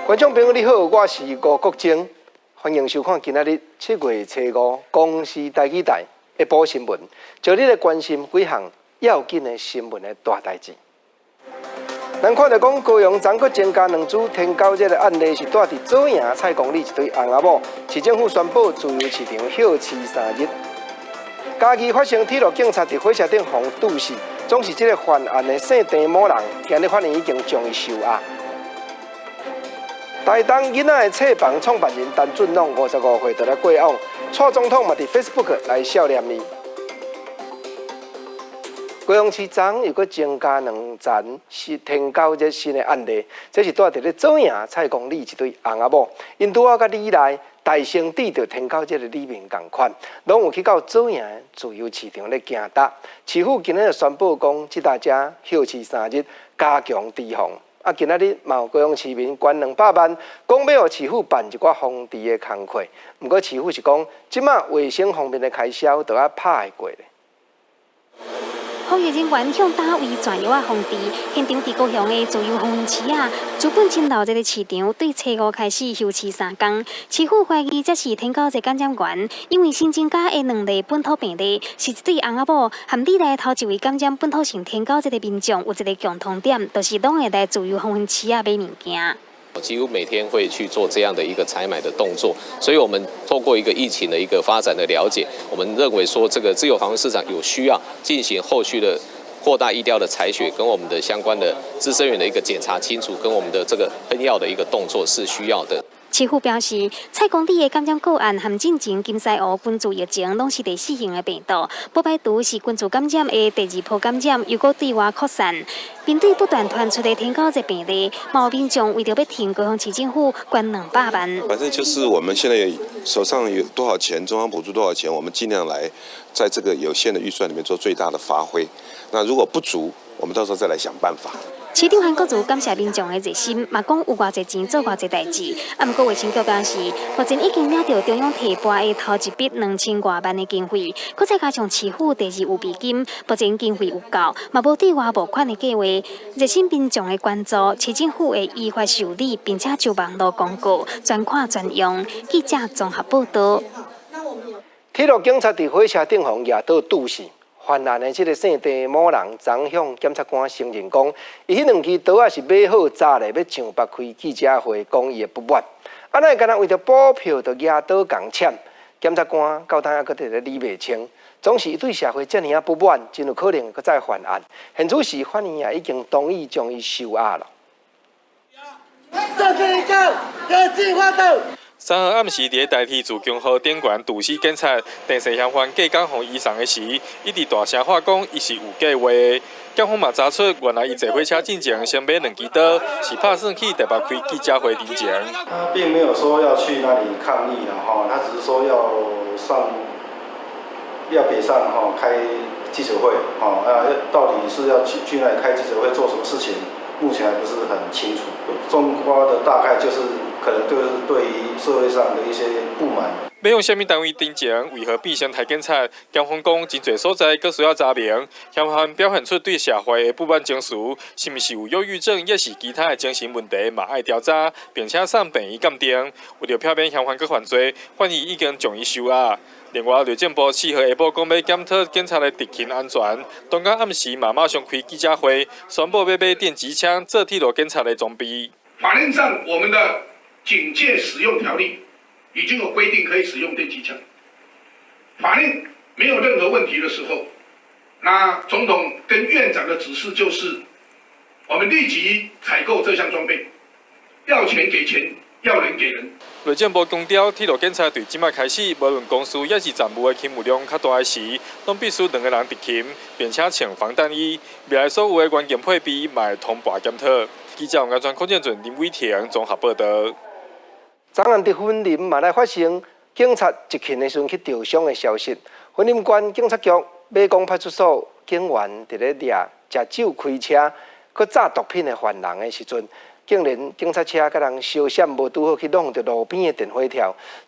觀眾朋友你好，我是吳國楨，歡迎收看今仔日7月初5公視台語台下晡新聞，就你來關心幾項要緊的新聞的大代誌。咱看著講高雄昨閣增加兩株天狗熱的案例，是蹛佇左營蔡公里一對翁仔某。市政府宣布自由市場歇市3日。嘉義發生鐵路警察佇火車頂予毒死，總是這个犯案的姓鄭某人，今日法院已經將伊收押。台東囡仔的冊房創辦人陳俊朗55歲就來過往，蔡總統嘛佇 Facebook 來笑念伊。高雄市昨又閣增加兩層是天狗熱新的案例，這是蹛佇咧左營蔡公里一對翁仔某，𪜶拄仔佮里內大成得著天狗熱的里民仝款，攏有去到左營自由市場咧行搭。市府今日宣布講，這搭遮歇市3日，加強堤防。啊，今仔日嘛有高雄市民捐200萬，講欲予市府辦一寡防治的工課。毋過市府是講，這馬衛生方面的開銷都愛拍會過咧。防疫人員向單位轉藥仔防治，現場佇高雄的自由黃昏市仔，資本真鬧熱的市場對初五開始休市3工。市府懷疑這是天狗熱感染源，因為新增加的兩例本土病例是一對翁仔某和里內頭一位感染本土性天狗熱的民眾有一个共同點，就是攏會來自由黃昏市仔買物件。幾乎每天會去做這樣的一個採買的動作，所以我們透過一個疫情的一個發展的了解，我們認為說這個自由黃昏市場有需要進行後續的擴大疫調的採血，跟我們的相關的孳生源的一個檢查清楚，跟我們的這個噴藥的一個動作是需要的。市府表示，蔡公里的感染個案和進前金獅湖群聚疫情攏是第四型的病毒，無排除是群聚感染的第二波感染，又閣對外擴散。面對不斷傳出的天狗熱病例，有民眾為著欲挺高雄市政府捐200萬。反正就是我們現在手上有多少錢，中央補助多少錢，我們盡量來在這個有限的預算裡面做最大的發揮。那如果不足，我們到時候再來想辦法。市長韓國瑜感謝民眾的熱心，嘛講有偌濟錢做偌濟代誌。啊，毋過衛生局表示，目前已經領著中央提撥的頭一筆2000外萬的經費，閣再加上市府第二預備金，目前經費有夠，嘛無對外募款的計劃。熱心民眾的捐助，市政府會依法受理，並且就網路公告，專款專用。記者綜合報導。鐵路警察佇火車頂予舉刀毒死。犯案的這个姓鄭某人，昨向檢察官承認講，伊彼兩支刀仔是買好早咧，欲上北開記者會，講伊的不滿。啊，哪會干焦為著補票就舉刀共斬？檢察官到今猶閣佇咧理袂清，總是伊對社會遮爾仔不滿，真有可能閣再犯案。現此時法院也已經同意將伊收押了。這是一個科技活動。3號暗時，佇台鐵自強號頂懸毒死警察，鄭姓嫌犯隔工予移送的時，一直大聲喊講，伊是有計劃的。檢方嘛查出，原來伊坐火車進前先買兩支刀，是拍算去台北開記者會陣前。他並沒有說要去哪裡抗議啦，哈，他只是說要上，要北上哈開記者會，哈啊，到底是要去哪裡開記者會做什麼事情，目前還不是很清楚。總括的大概就是可能就是對於社會上的一些不滿。欲向啥物單位陳情，為何變成刣警察？檢方講，真濟所在閣需要查明。嫌犯表現出對社會的不滿情緒，是毋是有憂鬱症，抑是其他的精神問題，嘛愛調查，並且送病院鑑定。為著避免嫌犯閣犯罪，法院已經將伊收押。另外，內政部4號下晡講欲檢討警察的執勤安全，當工暗時嘛馬上開記者會，宣布欲買電擊槍做鐵路警察的裝備。法令上，我們的警戒使用條例已經有規定可以使用電擊槍。法令沒有任何問題的時候，那總統跟院長的指示就是，我們立即採購這項裝備，要錢給錢，要人給人。內政部強調，鐵路警察對這擺開始，無論公事抑是站務的勤務量較大時，攏必須兩个人執勤，並且穿防彈衣。未來所有的關鍵配備，嘛會通盤檢討。記者王家川、柯建俊、林偉霆綜合報導。昨暗佇雲林嘛來發生警察執勤的時陣去著傷的消息。雲林縣警察局馬公派出所警員佇咧掠食酒開車、閣詐毒品的犯人的時陣，竟然警察車共人相閃，無拄好去挵著路邊的電火柱，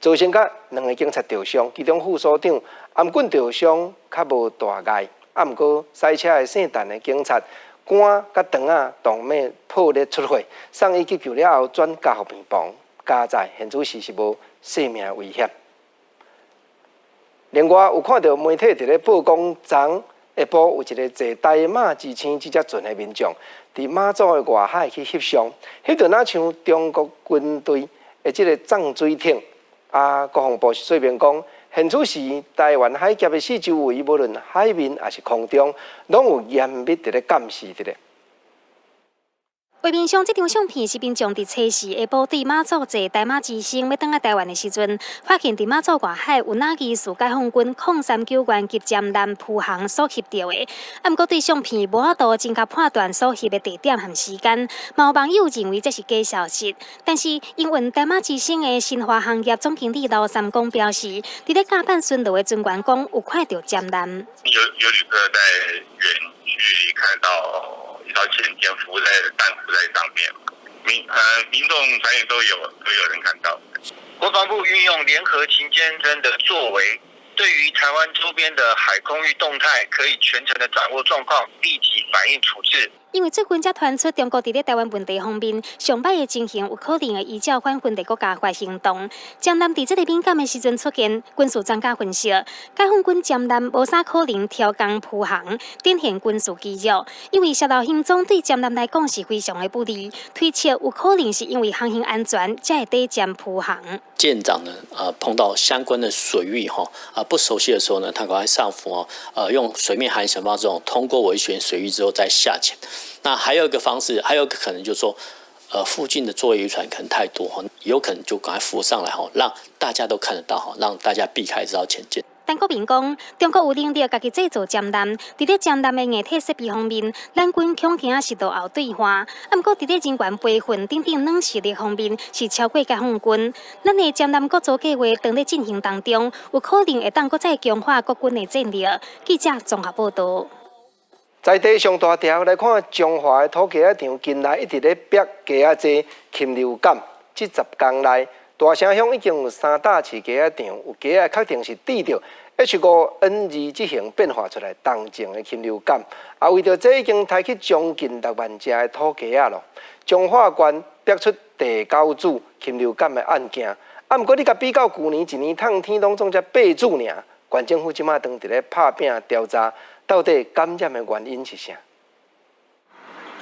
造成佮兩个警察著傷，其中副所長頷頸著傷較無大礙，啊，毋過駛車的姓陳的警察肝佮腸仔動脈破裂出血，送醫急救了後轉加護病房，佳哉現此時是無性命危險。另外有看著媒體佇咧報講，昨下晡有一个坐台馬之星這隻船的民眾，佇馬祖的外海去翕相，翕著若像中國軍隊的這个藏水艇。啊，國防部是說明講，現此時台灣海峽的四周圍，無論海面抑是空中，攏有嚴密佇咧監視佇咧。畫面上這張相片是民眾佇初四下晡對馬祖坐台馬之星欲轉來台灣的時陣，發現佇馬祖外海有哪疑似解放軍0390級潛艦浮航所翕著的。啊，毋過對相片無法度準確判斷所翕的地點和時間，嘛有網友認為這是假消息。但是，營運台馬之星的新華航業總經理劉三公表示，佇咧甲板巡邏的船員講有看著潛艦。有旅客在遠距離看到一艘潛艦浮在上面，民眾船員都有人看到。國防部運用聯合勤監偵的作為，對於台灣周邊的海空域動態，可以全程的掌握狀況，立即反應處置。因為最近才傳出中國佇咧台灣問題方面，上擺的情形有可能會依照反分裂國家法行動。潛艦佇這个敏感的時陣出現，軍事專家分析，解放軍潛艦無啥可能超工浮航，展現軍事肌肉。因為洩露行蹤對潛艦來講是非常的不利，推測有可能是因為航行安全才會短暫浮航。艦長呢，碰到相關的水域哈，啊不熟悉的時候呢，他趕快上浮哦，用水面涵潛方這種通過危險水域之後再下潛。那還有一個方式，還有一個可能就是說，附近的作業漁船可能太多哈，有可能就趕快浮上來哈，讓大家都看得到哈，讓大家避開這艘潛艦。陳國民講，中國有能力家己製造潛艦，佇咧潛艦的硬體設備方面，咱軍恐驚是落後對岸。啊，毋過佇咧人員培訓等等軟實力方面，是超過解放軍。咱的潛艦國造計畫當咧進行當中，有可能會當閣再強化國軍的戰力。記者綜合報導。在地上大條來看，彰化的土雞仔場近來一直咧逼雞仔濟禽流感。這10工內，大城鄉已經有三搭飼雞仔場有雞仔確定是得著 H5N2這型變化出來重症的禽流感。啊，為著這已經刣去將近6萬隻的土雞仔囉。彰化縣逼出第九宗禽流感的案件。啊，毋過你共比較舊年一年透天攏總才八宗爾，縣政府這馬當佇咧拍拚調查。到底感染的原因是啥？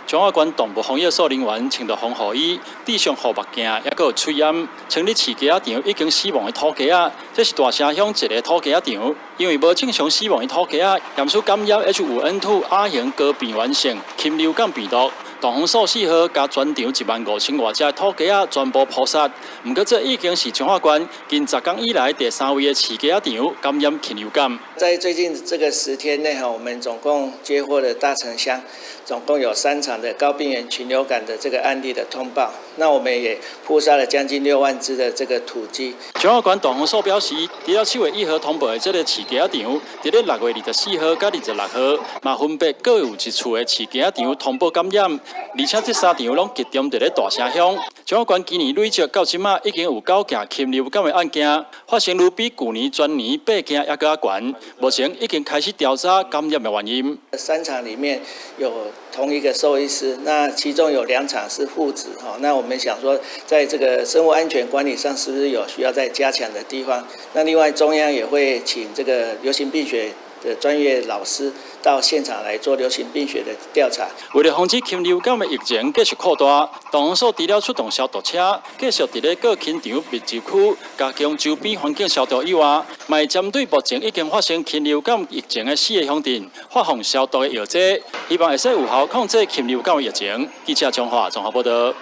彰化縣動物防疫所人員穿著防護衣，戴上護目鏡，抑閣有喙罨，清理飼雞仔場已經死亡的土雞仔。這是大城鄉一个土雞仔場，因為無正常死亡的土雞仔，驗出感染 H5N2 亞型高病原性禽流感病毒。動防所4號共全場1萬5千外隻土雞仔全部撲殺。毋過，這已經是彰化縣近10工以來第三位的飼雞仔場感染禽流感。在最近這個10天內，哈，我們總共接獲了大城鄉，總共有三場的高病原禽流感的這個案例的通報。那我們也撲殺了將近6萬隻的這個土雞。彰化縣動防所表示，除了7月1號通報的這个飼雞仔場，佇咧6月24號佮26號，嘛分別各有一處的飼雞仔場通報感染。而且這三場攏集中佇咧大城鄉。彰化縣今年累積到這馬已經有九件禽流感的案件，發生率比舊年全年八件猶閣較懸。目前已經開始調查感染的原因。三場裡面有同一個獸醫師，那其中有兩場是父子哈。那我們想說，在這個生物安全管理上，是不是有需要再加強的地方？那另外中央也會請這個流行病學的專業老師到現場來做流行病學的調查。為了防止禽流感的疫情繼續擴大，動防所除了出動消毒車，繼續佇咧各禽場密集區加強周邊環境消毒以外，嘛會針對目前已經發生禽流感疫情的四个鄉鎮發放消毒的藥劑，希望會使有效控制禽流感的疫情。記者彰化綜合報導。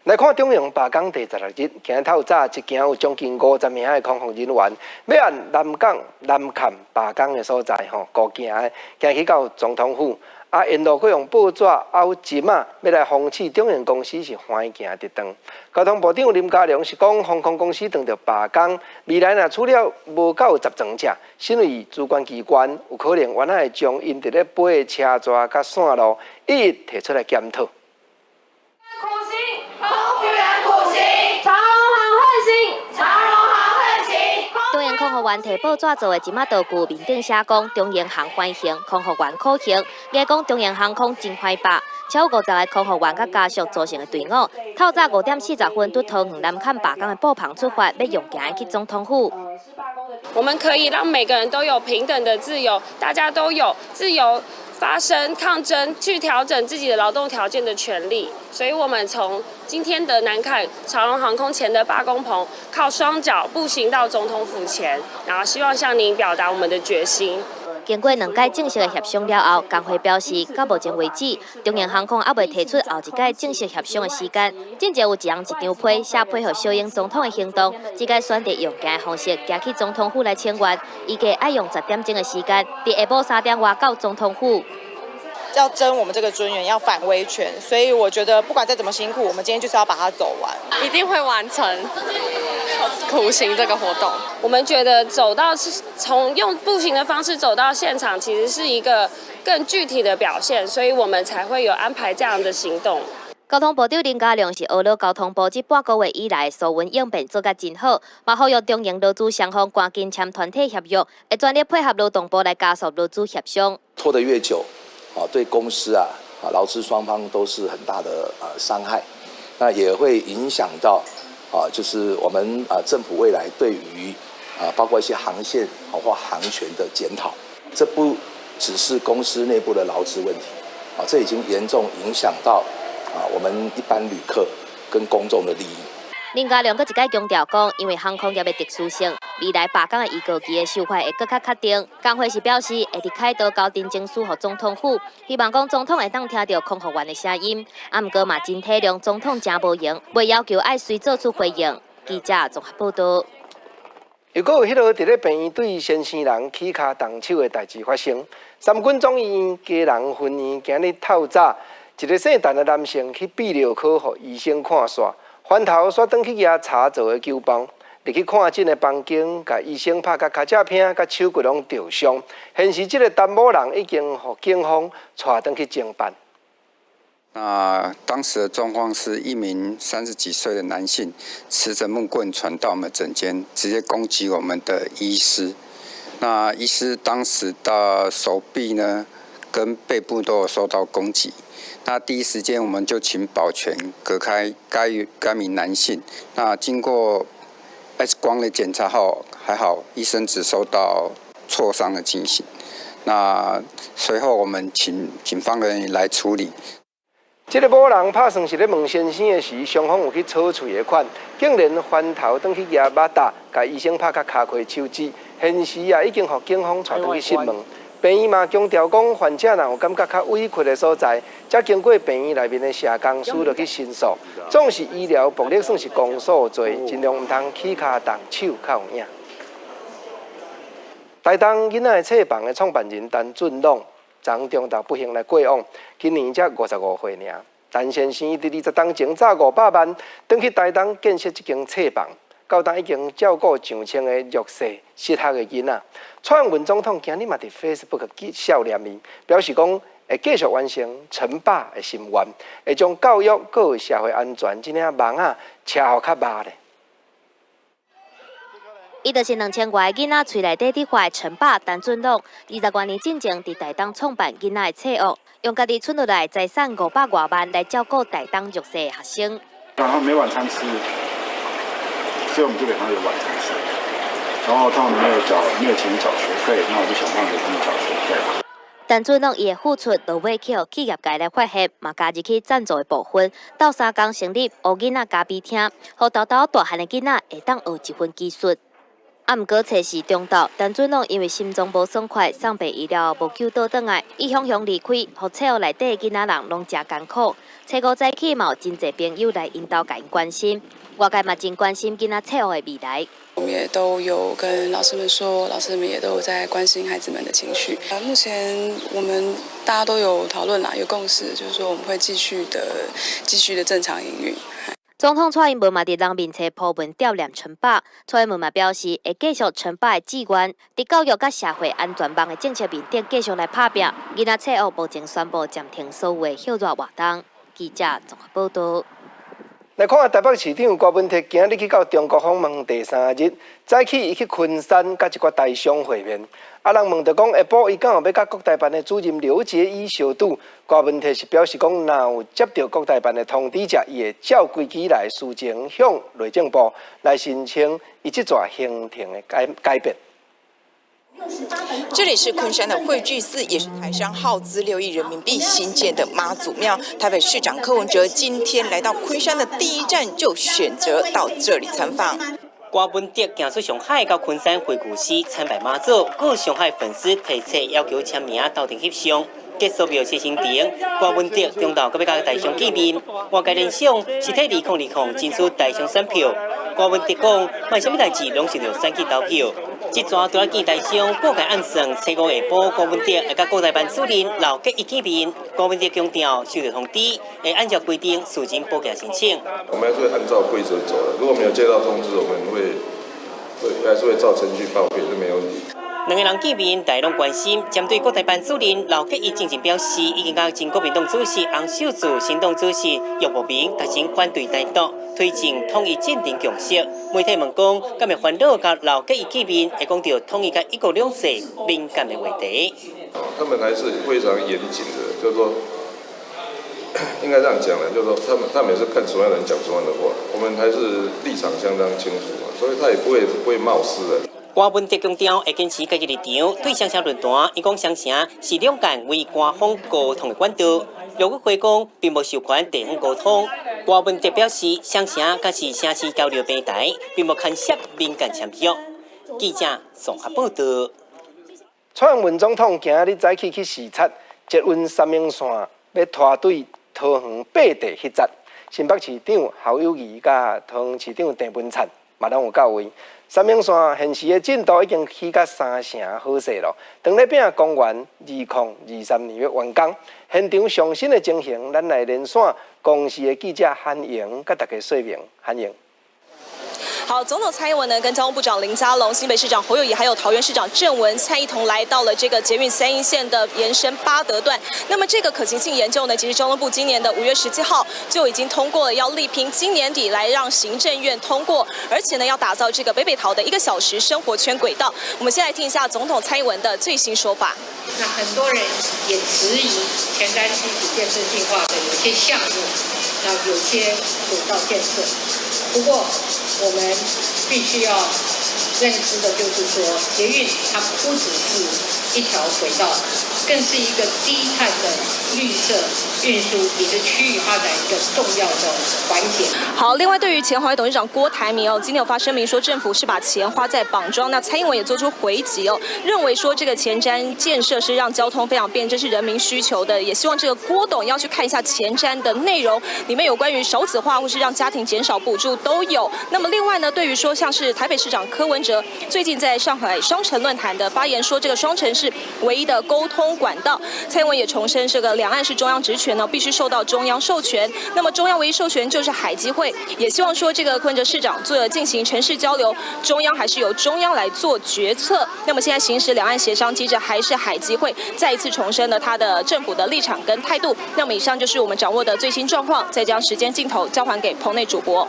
來看中營罷工第十六日，今日透早一行有將近50名的空服人員，欲按南港南崁罷工的所在吼，步行的行去到總統府，啊，沿路閣用報紙拗針仔，欲來諷刺中營公司是橫行直斷。交通部長林佳龍是講，航空公司當著罷工，未來若除了無夠10床者，身為主管機關，有可能原來會將𪜶佇咧飛的車站佮線路一一提出來檢討。苦行，空服員苦行，長榮航橫行，長榮航橫行。東洋空服員提報紙做的一馬道具，面頂寫講中榮航歡迎，空服員苦行，伊講中榮航空真歹罷。超過50個空服員佮家屬組成的隊伍，透早5點40分，佇桃園南崁罷工的布棚出發，欲用行去總統府。我們可以讓每個人都有平等的自由，大家都有自由發聲、抗爭、去調整自己的勞動條件的權利。所以，我們從今天的南崁長榮航空前的罷工棚，靠雙腳步行到總統府前，然後希望向您表達我們的決心。經過兩屆正式的協商了後，工會表示，到目前為止，中榮航空猶未提出後一屆正式協商的時間。進前有一人一張批，寫批予小英總統的行動，這屆選擇用行的方式，行去總統府來請願，預計愛用10點鐘的時間，佇下晡3點外到總統府。要爭我們這個尊嚴，要反威權，所以我覺得不管再怎麼辛苦，我們今天就是要把它走完，一定會完成苦行這個活動。我們覺得走到從用步行的方式走到現場，其實是一個更具體的表現，所以我們才會有安排這樣的行動。交通部長林佳龍是呵咾交通部這半個月以來，疏運應變做甲真好，嘛呼籲中榮勞資雙方趕緊簽團體協約，會全力配合勞動部來加速勞資協商。拖得越久，啊，對公司啊，啊勞資雙方都是很大的傷害，那也會影響到啊，就是我們啊政府未來對於啊包括一些航線或航權的檢討，這不只是公司內部的勞資問題，啊，這已經嚴重影響到啊我們一般旅客跟公眾的利益。林佳龍閣一擺強調講，因為航空業的特殊性，未來罷工的預告期的修法會閣較確定。工會是表示會佇凱道交陳情書予總統府，希望講總統會當聽著空服員的聲音。啊，毋過嘛真體諒總統誠無閒，袂要求愛隨做出回應。記者綜合報道。又閣有彼號佇咧病院對先生人起跤動手的代誌發生，三軍總醫院基隆分院今日透早，一个姓陳的男性去泌尿科予醫生看煞。翻頭煞轉去舉柴做的球棒，入去看診的房間，共醫生拍甲跤脊骿、佮手骨攏著傷。現時這个陳某人已經予警方帶轉去偵辦。那當時的狀況是一名30幾歲的男性，持著木棍闖到我們診間，直接攻擊我們的醫師。那醫師當時的手臂呢，跟背部都有受到攻擊。那第一時間我們就請保全隔開該名男性。那經過 X 光的檢查後，還好醫生只受到挫傷的情形。那隨後我們請警方人員來處理。這个某人拍算是咧問先生的時，雙方有去吵喙的款，竟然翻頭轉去舉肉脣，共醫生拍甲跤開手指。現時啊，已經予警方帶轉去訊問。病院嘛強調講，患者若有感覺較委屈的所在，才經過病院內面的社工師就去申訴。總是醫療暴力算是公訴罪，盡量毋通起跤動手較有影。台東囡仔的冊房的創辦人陳俊朗，昨中晝不幸來過往，今年才55歲爾。陳先生佇20冬前詐500萬，轉去台東建設這間冊房。到今已經照顧上千个弱勢失學的囡仔。蔡英文總統今日嘛佇 Facebook 笑念伊，表示講會繼續完成陳爸的心願，會將教育閣有社會安全這領網仔車予較密咧。伊就是2000外个囡仔喙內底佇畫的陳爸陳俊朗，20多年進前佇台東創辦囡仔的冊屋，用家己存落來財產500外萬來照顧台東弱勢的學生。然後沒晚餐吃。所以我們就給他有晚餐吃，然後他們沒有繳，沒有錢繳學費，那我就想辦法給他們繳學費。陳俊朗伊的付出，落尾去予企業界來發現，嘛加入去贊助的部分，鬥相共成立烏囡仔咖啡廳，予沓沓大漢的囡仔會當學一份技術。啊，毋過冊四中晝，陳俊朗因為心臟無爽快，送病醫療無救倒轉來，伊雄雄離開，予冊屋內底的囡仔人攏誠艱苦。初五早起嘛有真濟朋友來𪜶兜共𪜶關心，外界嘛真關心囡仔冊屋的未來。我們也都有跟老師們說，老師們也都有在關心孩子們的情緒。目前我們大家都有討論啦，有共識，就是說我們會繼續的正常營運。總統蔡英文嘛佇人面冊鋪文悼念陳爸，蔡英文嘛表示會繼續陳爸的志願，佇教育佮社會安全網的政策面頂繼續來拍拚。囡仔冊屋目前宣布暫停所有的歇熱活動。記者綜合報道。來看台北市長柯文哲今日去到中國訪問第三日，早起伊去昆山佮一寡台商會面。啊，人問著講下晡伊敢有欲佮國台辦的主任劉結一相拄？柯文哲是表示講，若有接著國台辦的通知者，伊會照規矩來事前向內政部來申請伊這逝行程的改變。這裡是昆山的慧聚寺，也是台商耗資6億人民幣興建的媽祖廟。台北市長柯文哲今天來到昆山的第一站，就選擇到這裡參訪。柯文哲行出上海到昆山慧聚寺參拜媽祖，閣有上海粉絲提冊要求簽名鬥陣翕相。結束廟行程，柯文哲中晝閣欲佮台商見面，外界聯想是替2020爭取台商選票。柯文哲講，無啥物代誌攏是著選舉投票。這逝除了見台商，閣共暗算，初五下晡，柯文哲會佮國台辦主任劉結一見面。柯文哲強調，收著通知，會按照規定事前補件申請。我們還是會按照規則走的，如果沒有接到通知，我們會還是會照程序報備，這沒問題。兩个人見面，大家攏關心。針對國台辦主任劉結一進前表示，已經佮前國民黨主席洪秀柱、新黨主席郁慕明達成反對台獨、推進統一進程共識。媒體問講，敢會煩惱佮劉結一見面，會講著統一佮一國兩制敏感的話題。他們還是非常嚴謹的，就是說，應該這樣講的，就是說，他們也是看什麼樣的人講什麼樣的話，我們還是立場相當清楚嘛，所以他也不會冒失的。柯文哲強調會堅持家己立場，對雙城論壇，伊講雙城是兩岸唯一官方溝通的管道。陸委會講並無授權地方溝通。柯文哲表示，雙城才是城市交流平台，並無牽涉民間簽約。記者綜合報導。蔡英文總統今日早起去視察捷運三莺線，欲拖對桃園八地彼節，新北市長侯友宜佮桃園市長鄭文燦嘛攏有到位。三莺線現時的進度已經起甲三成好勢囉，當咧拚公元2023年欲完工。現場上新的情形，咱來連線公視的記者韓瑩，佮大家說明。韓瑩。好，總統蔡英文呢，跟交通部長林佳龍、新北市長侯友宜，還有桃園市長鄭文燦一同來到了這個捷運三鶯線的延伸八德段。那麼這個可行性研究呢，其實交通部今年的5月17號就已經通過了，要力拼今年底來讓行政院通過，而且呢，要打造這個北北桃的一個小時生活圈軌道。我們先來聽一下總統蔡英文的最新說法。那很多人也質疑前瞻基礎建設計劃的有些項目，那有些軌道建設。不過我們必須要認知的就是說，捷運它不只是一條軌道，更是一個低碳的綠色運輸，也是區域發展一個重要的環節。好，另外對於前鴻海董事長郭台銘哦，今天有發聲明說政府是把錢花在綁樁，那蔡英文也做出回擊哦，認為說這個前瞻建設是讓交通非常便，這是人民需求的，也希望這個郭董要去看一下前瞻的內容，裡面有關於少子化或是讓家庭減少補助都有。那麼另外呢，對於說像是台北市長柯文哲最近在上海雙城論壇的發言，說這個雙城是唯一的溝通管道。蔡英文也重申，這個兩岸是中央職權呢，必須受到中央授權。那麼中央唯一授權就是海基會，也希望說這個柯文哲市長做進行城市交流，中央還是由中央來做決策。那麼現在行使兩岸協商機制還是海基會，再一次重申了他的政府的立場跟態度。那麼以上就是我們掌握的最新狀況，再將時間鏡頭交還給棚內主播。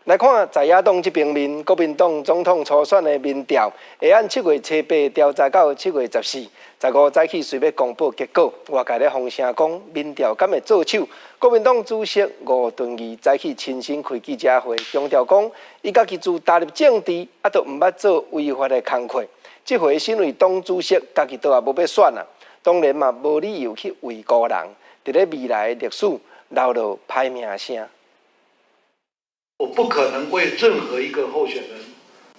來看在野黨這邊面，國民黨總統初選的民調，會按7月初8調查到7月14，15早起隨欲公布結果。外界咧風聲講，民調敢會做手？國民黨主席吳敦義早起親身開記者會，強調講，伊家己自踏入政治，啊，都毋捌做違法的工課。這回身為黨主席，家己都也無欲選啊，當然嘛無理由去遺孤人，佇咧未來的歷史留落歹名聲。我不可能為任何一個候選人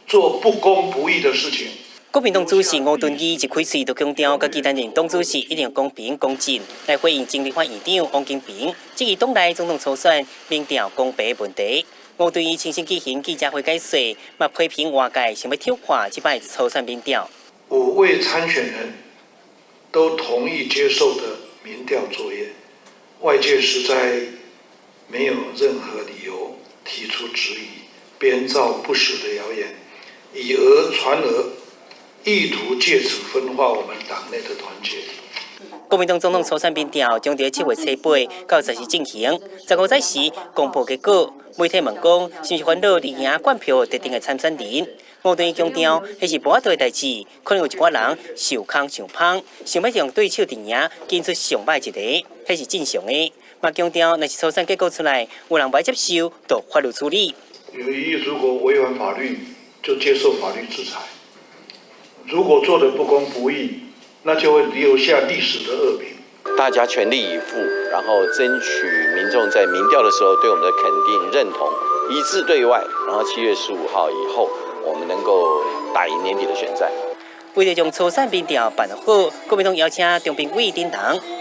做不公不義的事情。國民黨主席吳敦義一開喙就強調，家己擔任黨主席一定公平公正，來回應前立法院長王金平質疑黨內總統初選民調公平問題。吳敦義親身舉行記者會解說，嘛批評外界想欲挑破這擺初選民調。 5位參選人都同意接受的民調作業，外界實在沒有任何理由提出質疑，編造不實的謠言，以訛傳訛，意圖借此分化我們黨內的團結。國民黨總統初選民調將佇7月初8到10時進行，15早時公布結果。媒體問講，是毋是煩惱離贏灌票特定的參選人？吳敦義強調，彼是無法度的代誌，可能有一寡人受空受芳，想欲讓對手陣營揀出上䆀一个，彼是正常的。嘛強調，若是初選結果出來，有人無愛接受，就法律處理。有異議，如果違反法律，就接受法律制裁；如果做得不公不義，那就會留下歷史的惡名。大家全力以赴，然後爭取民眾在民調的時候對我們的肯定認同，一致對外。然後7月15號以後，我們能夠打贏年底的選戰。為著將初選民調辦好，國民黨邀請中評委等人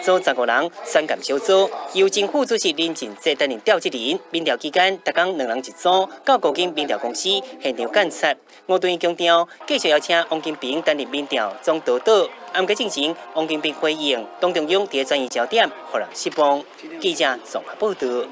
組15人選監小組，由前副主席林進哲擔任召集人。民調期間，逐工兩人一組到五間民調公司現場監察。吳敦義強調，繼續邀請王金平擔任民調總督導。毋過進前，王金平回應，黨中央佇咧轉移焦點，予人失望。記者綜合報導。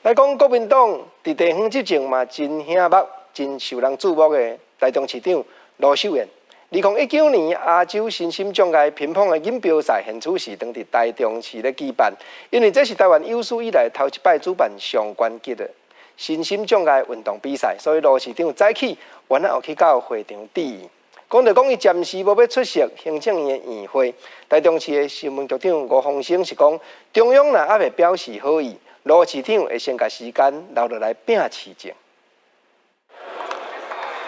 來講國民黨佇地方執政嘛，真顯目、真受人注目的台中市長盧秀燕。2019年亞洲身心障礙乒乓的錦標賽，現此時當佇台中市咧舉辦，因為這是台灣有史以來頭一擺主辦上懸級的身心障礙運動比賽，所以盧市長早起原來有去到會場致意。講著講伊暫時無欲出席行政院的院會，台中市的新聞局長吳鴻生是講，中央若猶未表示好意，盧市長會先共時間留落來拼市政。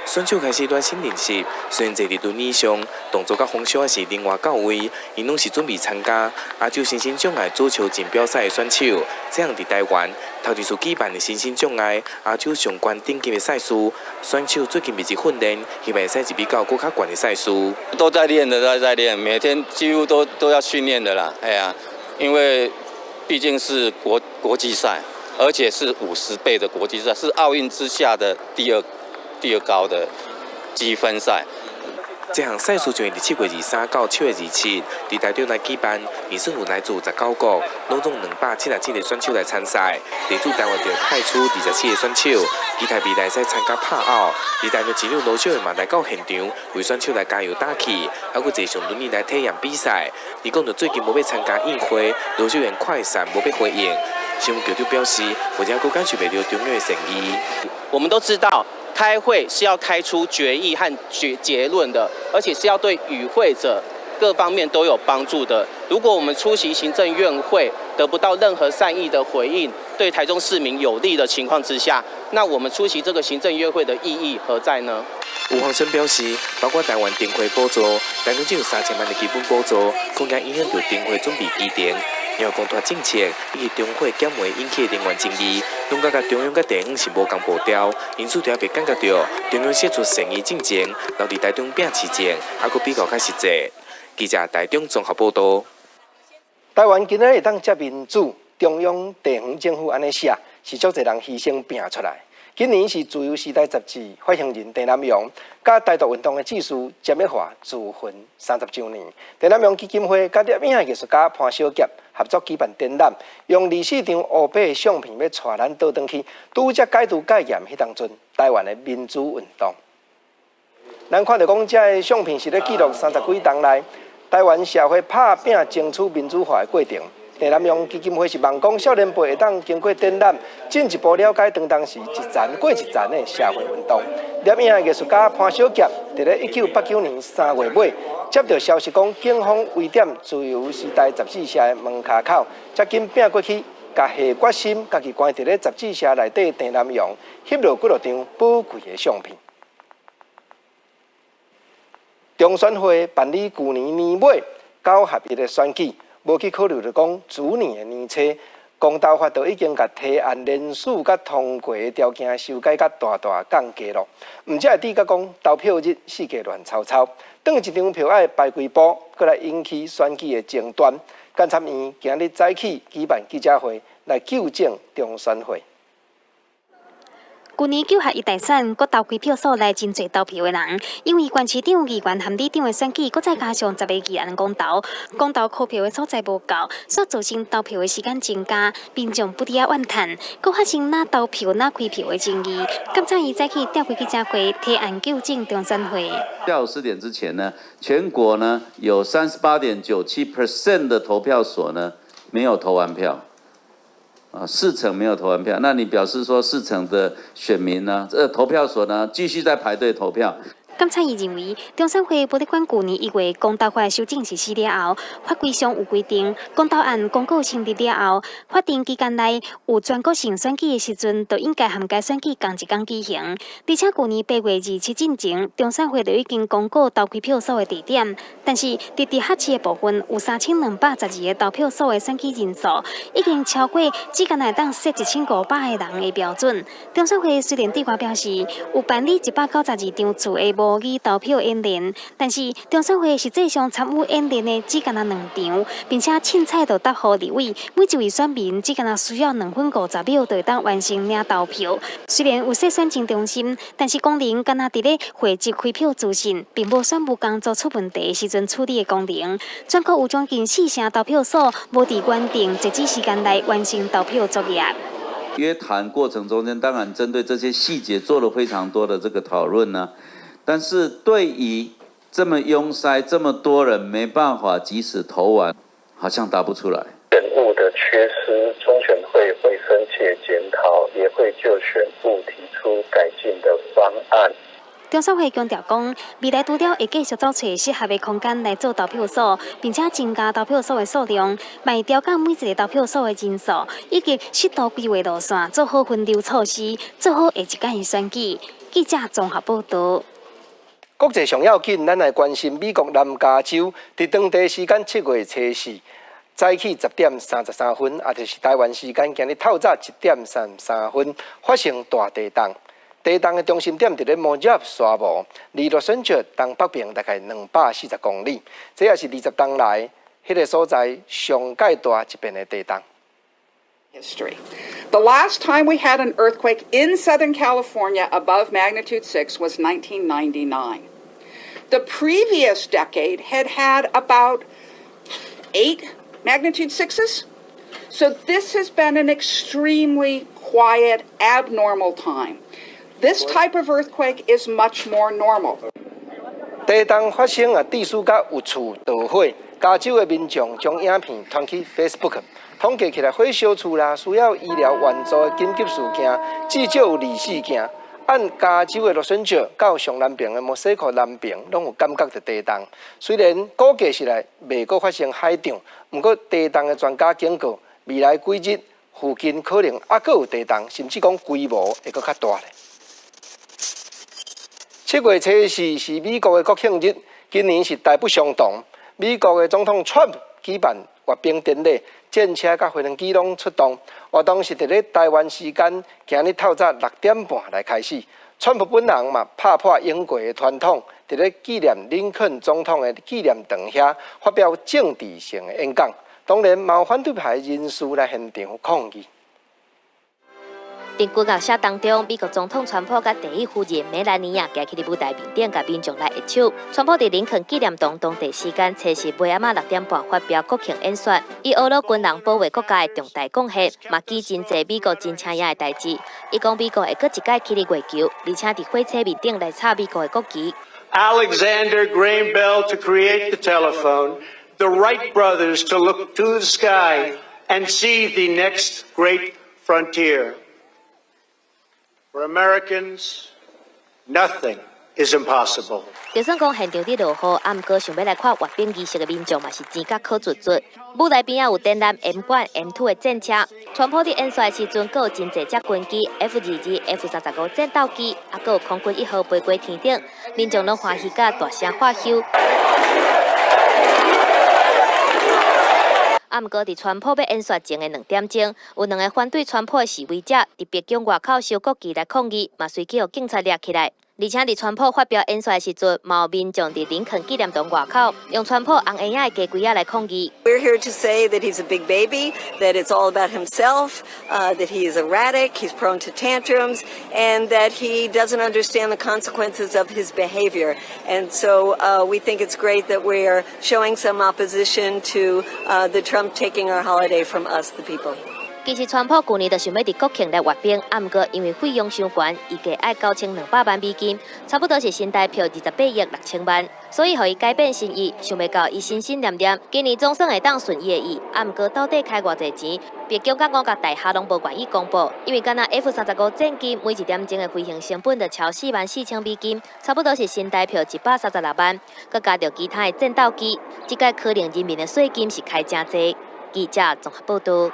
選手開始暖身練習，雖然坐佇輪椅上，動作佮方式是靈活到位，𪜶攏是準備參加亞洲身心障礙桌球錦標賽的選手。這項佇台灣頭一次舉辦的身心障礙亞洲上懸等級的賽事，選手最近密集訓練，希望會使一比較閣較懸的賽事。都在練的，都在練，每天幾乎都要訓練的啦。哎呀，因為畢竟是國際賽，而且是50倍的國際賽，是奧運之下的第二高的積分賽。這項賽事將會佇7月23到7月27，佇台中來舉辦，預算有來自19國，攏總277個選手來參賽。地主台灣就派出24個選手，期待未來會使參加帕奧。而台中市長盧秀燕嘛來到現場，為選手來加油打氣，猶閣坐上輪椅來體驗比賽。伊講著最近無欲參加院會，盧秀燕快閃無欲回應。新聞局長表示，目前閣感受袂著中央的善意。我們都知道，開會是要開出決議和結論的，而且是要對與會者各方面都有幫助的。如果我們出席行政院會得不到任何善意的回應，對台中市民有利的情況之下，那我們出席這個行政院會的意義何在呢？吳鴻生表示，包括台灣燈會補助，台中只有3000萬的基本補助，恐驚影響著燈會準備期程。然後公拖政策以及燈會減煤引起的能源爭議，攏佮中央佮地方是無仝步調，因此就猶未感覺著中央釋出善意進前，留佇台中拼市政，猶閣比較較實際。記者台中綜合報導。台灣今仔日會當遮民主，中央地方政府按呢寫，是足濟人犧牲拼出來。今年是自由時代雜誌發行人鄭南榕，佮台獨運動的志士詹益樺自焚30週年。鄭南榕基金會佮攝影藝術家潘小俠合作舉辦展覽，用24張烏白的相片，欲帶咱倒轉去，拄才解除戒嚴彼當陣，台灣的民主運動。咱看著講，這个相片是咧記錄30幾冬來台灣社會拍拚爭取民主化的過程。鄭南榕基金會是望講少年輩會當經過展覽，進一步了解當時一層過一層的社會運動。攝影藝術家潘小俠佇咧1989年3月尾，接著消息講，警方圍點自由時代雜誌社的門跤口，才緊拚過去，共下決心，家己關佇咧雜誌社內底鄭南榕翕落幾落張寶貴的相片。中選會辦理舊年年尾九合一的選舉。無去考慮著講，主年的年初，公投法就已經共提案連署佮通過的條件修改佮大大降低囉。毋才會致甲講投票日四界亂糟糟，當一張票愛排幾步，閣來引起選舉的爭端。監察院今日早起舉辦記者會來糾正中選會。舊年9合一大選，閣投開票所來真濟投票的人，因為縣市長、議員和里長的選舉，閣再加上10個議案公投，公投開票的所在無夠，煞造成投票的時間增加，民眾不佇遐怨嘆，閣發生哪投票哪開票的爭議。監察院早起召開記者會，提案糾正中選會。下午4點之前呢，全國呢有38.97% 的投票所呢沒有投完票。啊，4成沒有投完票，那你表示說4成的選民呢？這投票所呢繼續在排隊投票。監察院認為，中選會無咧管舊年1月公投法修正實施了後，法規上有規定，公投案公告成立了後，法定期間內有全國性選舉的時陣，就應該和該選舉仝一工舉行。而且舊年8月27進前，中選會就已經公告投開票所的地點，但是佇直轄市的部分有3212個投票所的選舉人數，已經超過只干焦會當設1500個人的標準。中選會雖然對外表示有辦理192場次的模擬投票演練，但是中選會實際上參與演練的只干焦兩場，並且凊彩就答予立委，每一位選民只干焦需要2分50秒就會當完成領投票。雖然有設選情中心，但是功能干焦佇咧匯集開票資訊，並無選務工作出問題時陣處理的功能。全國有將近4成投票所無佇原定截止時間內完成投票作業。約談過程中間，當然針對這些細節做了非常多的這個討論呢。但是對於這麼擁塞、這麼多人沒辦法及時投完，好像答不出來。選務的缺失，中選會會深切檢討，也會就選務提出改進的方案。中選會強調講，未來除了會繼續找揣適合的空間來做投票所，並且增加投票所的數量，嘛會調降每一个投票所的人數，以及適度規劃路線，做好分流措施，做好下一屆的選舉。記者綜合報導。國際上要緊，咱來關心美國南加州佇當地時間7月初四早起10點33分，也就是台灣時間今日透早1點33分發生大地動。地動的中心點佇咧莫賈沙漠，離洛杉磯東北邊大概240公里。這也是20冬來彼个所在上蓋大一遍的地動。 History. The last time we had an earthquake in Southern California above magnitude 6 was 1999. The previous decade had had about eight magnitude sixes. So this has been an extremely quiet, abnormal time. This type of earthquake is much more normal. 地動發生啊，致使甲有厝著火，加州的民眾將影片傳去 Facebook，統計起來火燒厝啦，需要醫療援助的緊急事件至少有24件。按加州的洛杉磯到上南邊的墨西哥南邊，攏有感覺著地動。雖然估計起來袂閣發生海漲，毋過地動的專家警告，未來幾日附近可能猶閣有地動，甚至講規模會閣較大咧。7月初四是美國的國慶日，今年是大不相同。美國的總統川普舉辦閱兵典禮，戰車佮飛行機攏出動。活動是佇咧台灣時間今日透早6點半來開始。川普本人嘛拍破英國的傳統，佇咧紀念林肯總統的紀念堂遐發表政治性的演講。當然，嘛有反對派人士來現場抗議。佇軍樂聲當中，美國總統川普佮第一夫人梅蘭妮亞行去佇舞台面頂，共民眾來握手。川普佇林肯紀念堂當地時間初四暝暗仔6點半發表國慶演說，伊呵咾軍人保衛國家的重大貢獻，嘛記真濟美國真請影的代誌。伊講美國會閣一擺起佇月球，而且佇火車面頂來插美國的國旗。 Alexander Graham Bell to create the telephone, the Wright brothers to look to the sky and see the next great frontier. For Americans, nothing is impossible. 就算講現場佇落雨，啊，毋過想欲來看閱兵儀式的民眾嘛是錢甲苦卒卒。舞台邊仔有展覽 M1、M2 的戰車。川普佇演說的時陣，閣有真濟隻軍機 F-22、F-35戰鬥機，啊，閣有空軍一號飛過天頂，民眾攏歡喜甲大聲喝唏。啊，毋過佇川普欲演說前的2點鐘，有兩个反對川普的示威者佇白宮外口燒國旗來抗議，嘛隨去予警察掠起來。而且佇川普發表演說的時陣，嘛有民眾佇林肯紀念堂外口用川普紅鞋仔的雞規仔來抗議。 We're here to say that he's a big baby, that it's all about himself, that he is erratic, he's prone to tantrums, and that he doesn't understand the consequences of his behavior. And so we think it's great that we are showing some opposition to the Trump taking our holiday from us, the people. 其實川普舊年就想欲佇國慶來閱兵，啊，毋過因為費用傷懸，預計愛9200萬美金，差不多是新台票28億6千萬，所以予伊改變心意，想袂到伊心心念念，今年總算會當順伊的意，啊，毋過到底開偌濟錢，白宮佮五角大廈攏無願意公布，因為干焦 F 三十五戰機每一點鐘的飛行成本就超44,000美金，差不多是新台票136萬，閣加著其他的戰鬥機，這擺可能人民的稅金是開誠濟。記者綜合報道。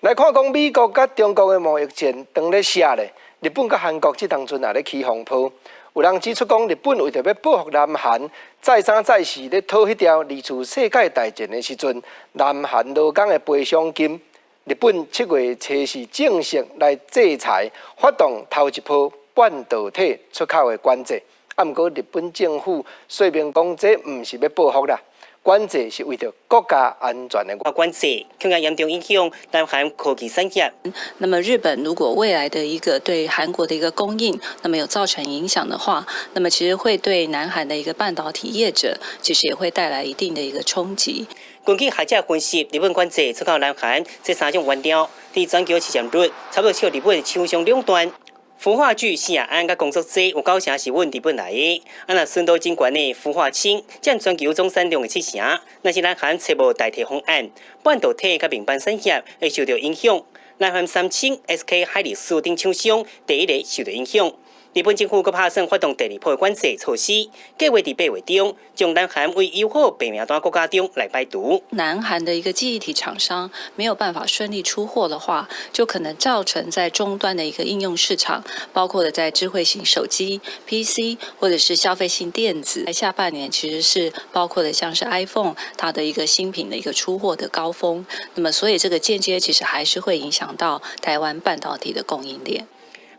來看講美國佮中國的貿易戰當咧寫咧，日本佮韓國這當陣也咧起風波。有人指出講，日本為著欲報復南韓，再三再四咧討彼條二次世界大戰的時陣，南韓勞工的賠償金。日本7月初四正式來制裁，發動頭一波半導體出口的管制。啊，毋過日本政府說明講，這毋是欲報復啦。管制是為著國家安全的。管制恐驚嚴重影響南韓科技產業。那麼日本如果未來的一個對韓國的一個供應，那麼有造成影響的話，那麼其實會對南韓的一個半導體業者，其實也會帶來一定的一個衝擊。根據學者分析，日本管制出口南韓這三種原料，佇全球市占率差不多小日本廠商兩段。氟化聚酰亞胺佮工作劑有九成是阮日本來的，啊若純度真懸的氟化氫佔全球總產量的七成，若是南韓揣無代替方案，半導體佮面板產業會受著影響。南韓三星、SK 海力士等廠商第一個受著影響。日本政府閣拍算發動第二波管制措施，計劃佇8月中將南韓為友好白名單國家中來排除。南韓的一個記憶體廠商沒有辦法順利出貨的話，就可能造成在終端的一個應用市場，包括了在智慧型手機、PC 或者是消費性電子，在下半年其實是包括了像是 iPhone 它的一個新品的一個出貨的高峰。那麼所以這個間接其實還是會影響到台灣半導體的供應鏈。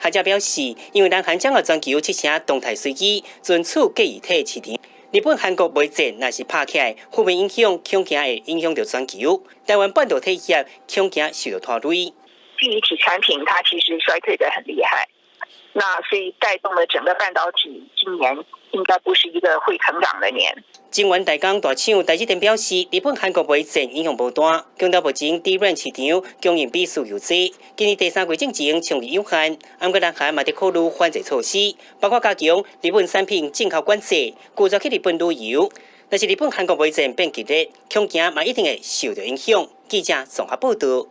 學者表示，因為南韓掌握全球七成動態隨機存儲記憶體市場，日本、韓國貿易戰若是拍起來，負面影響恐驚會影響著全球。台灣半導體業恐驚受著拖累。記憶體產品它其實衰退得很厲害，那所以帶動了整個半導體今年應該不是一個會成長的年。晶圓代工大廠台積電表示，日本、韓國貿易戰影響無大，強調目前 DRAM 市場供應比需求濟，今年第三季進前衝擊有限。毋過南韓嘛佇考慮反制措施，包括加強日本產品進口管制，拒絕去日本旅遊。若是日本、韓國貿易戰變激烈，恐驚嘛一定會受著影響。記者綜合報道。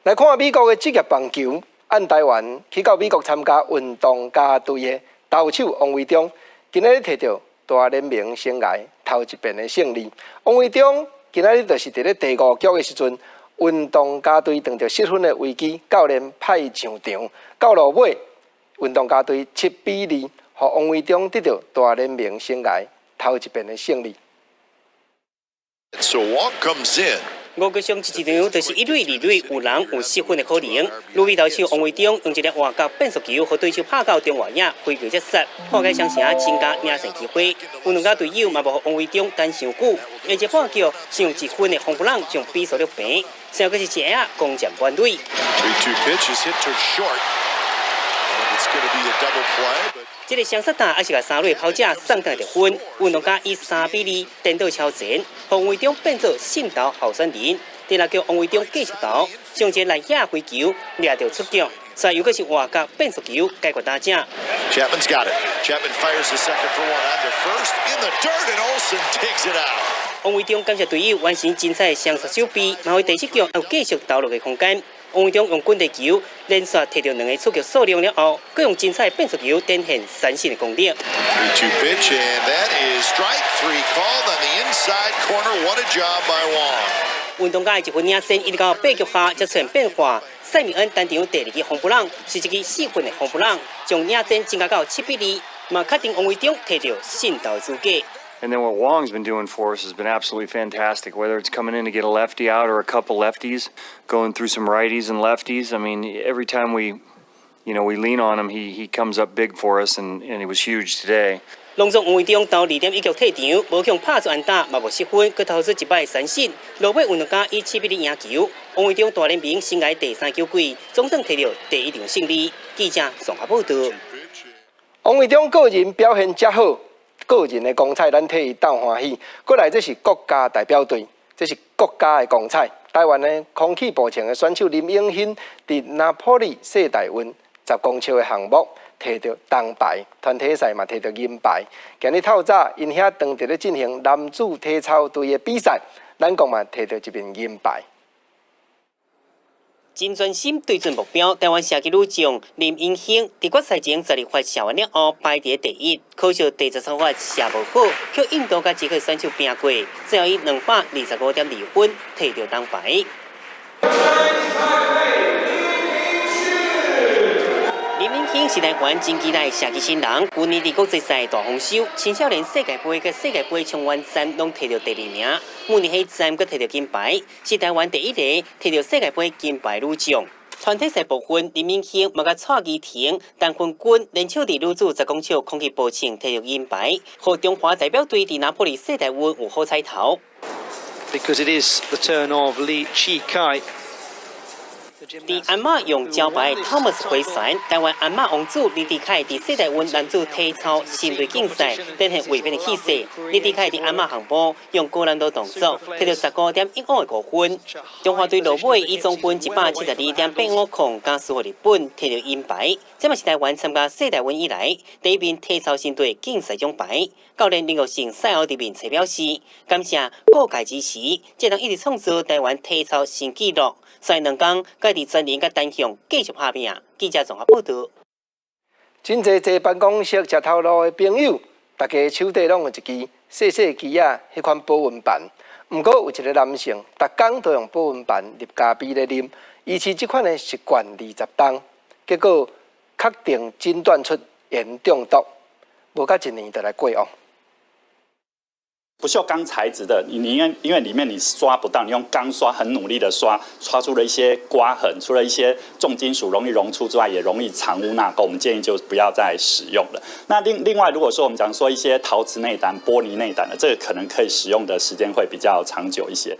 來看美國的職業棒球，按台灣去到美國參加運動家隊的投手王維中，今仔日提著大聯盟生涯頭一遍的勝利。王維中今仔日就是佇咧第五局的時陣，運動家隊遇著失分的危機，教練派上場，到落尾，運動家隊7比2，予王維中得著大聯盟生涯頭一遍的勝利。 So Wong comes in. 五局上一場就是一壘、二壘有人有失分的可能。女美投手王維中用一粒外角變速球，予對手拍到中外野，飛球接殺，破解雙城增加領先機會。運動家隊友嘛無予王維中等傷久，下一半局上一分的風布朗將比數追平，最後閣是一下攻佔滿壘。 3-2 pitch is hit to short. And it's going to be a double play. But 這个雙殺打猶是共三壘跑者送轉得分，運動家以3比2顛倒超前，予王維中變做勝投候選人。第六局王維中繼續投，上一个內野飛球掠著出局，煞又閣是外角變速球解決打者。 Chapman's got it. Chapman fires the second for one on to first in the dirt, and Olson digs it out. 王維中感謝隊友完成精彩的雙殺守備，嘛予第七局有繼續投落的空間。王維中用滾地球連續提著兩个出局數量了後，閣用精彩的變速球展現三振的功力。 3-2 pitch, and that is strike three called on the inside corner. What a job by Wong. 運動家的一分領先，一直到八局下才出現變化。賽米恩單場第二支紅布朗是一支4分的紅布朗，將領先增加到7比2，嘛確定王維中提著勝投資格。 And then what Wong's been doing for us has been absolutely fantastic. Whether it's coming in to get a lefty out or a couple lefties, going through some righties and lefties. I mean, every time we We lean on him. He comes up big for us, and he was huge today. 洋将王维中投2.1局退场，無向拍出安打，嘛無失分，閣投出一擺三振。落尾運動家以7-2贏球。王維中大聯盟生涯第三球季總算提著第一場勝利。記者綜合報導。王維中個人表現遮好，個人的光彩，咱替伊鬥歡喜。過來這是國家代表隊，這是國家的光彩。台灣的空氣步槍的選手林永興，佇拿坡里世大運10公尺的項目提著銅牌，團體賽嘛提著銀牌。今日透早，𪜶遐當佇咧進行男子體操隊的比賽，咱國嘛提著一面銀牌。真專心對準目標，台灣射擊女將林英興佇決賽前12發射完了後排佇第一，可惜第13發射無好，予印度佮捷克選手拼過，最後以225.2分提著銅牌。林英興是台灣真期待射擊新人，舊年佇國際賽大豐收，青少年世界盃佮世界盃衝遠站攏提著第二名，慕尼黑站閣提著金牌，是台灣第一个提著世界盃金牌女將。團體賽部分，林英興嘛佮蔡宜婷、陳芬君聯手佇女子10公尺空氣步槍提著銀牌，予中華代表隊佇拿坡里世大運有好彩頭。 Because it is the turn of Lee Chih Kai. 佇鞍馬用招牌 Thomas 回旋，台灣鞍馬王子李智凱佇世大運男子體操新隊競賽展現衛冕的氣勢。李智凱佇鞍馬項目用高難度動作，提著15.15的5分。中華隊落尾以總分172.850敢輸予日本，提著銀牌。這嘛是台灣參加世大運以來第一面體操新隊競賽獎牌。教練林玉成賽後佇面冊表示，感謝各界支持，才能一直創造台灣體操新紀錄。所以兩工，閣佇專人佮單項繼續拍拚。記者綜合報導。真濟坐辦公室食頭路的朋友，大家手底攏有一支細細支仔彼款保溫盤。毋過有一个男性，逐工都用保溫盤入咖啡咧啉，維持這款的習慣20冬，結果確定診斷出鹽中毒，無到一年就來過往。不鏽鋼材質的，你因為裡面你刷不到，你用鋼刷很努力的刷，刷出了一些刮痕，除了一些重金屬容易溶出之外，也容易藏污納垢。我們建議就不要再使用了。那另外，如果說我們講說一些陶瓷內膽、玻璃內膽的，這個可能可以使用的時間會比較長久一些。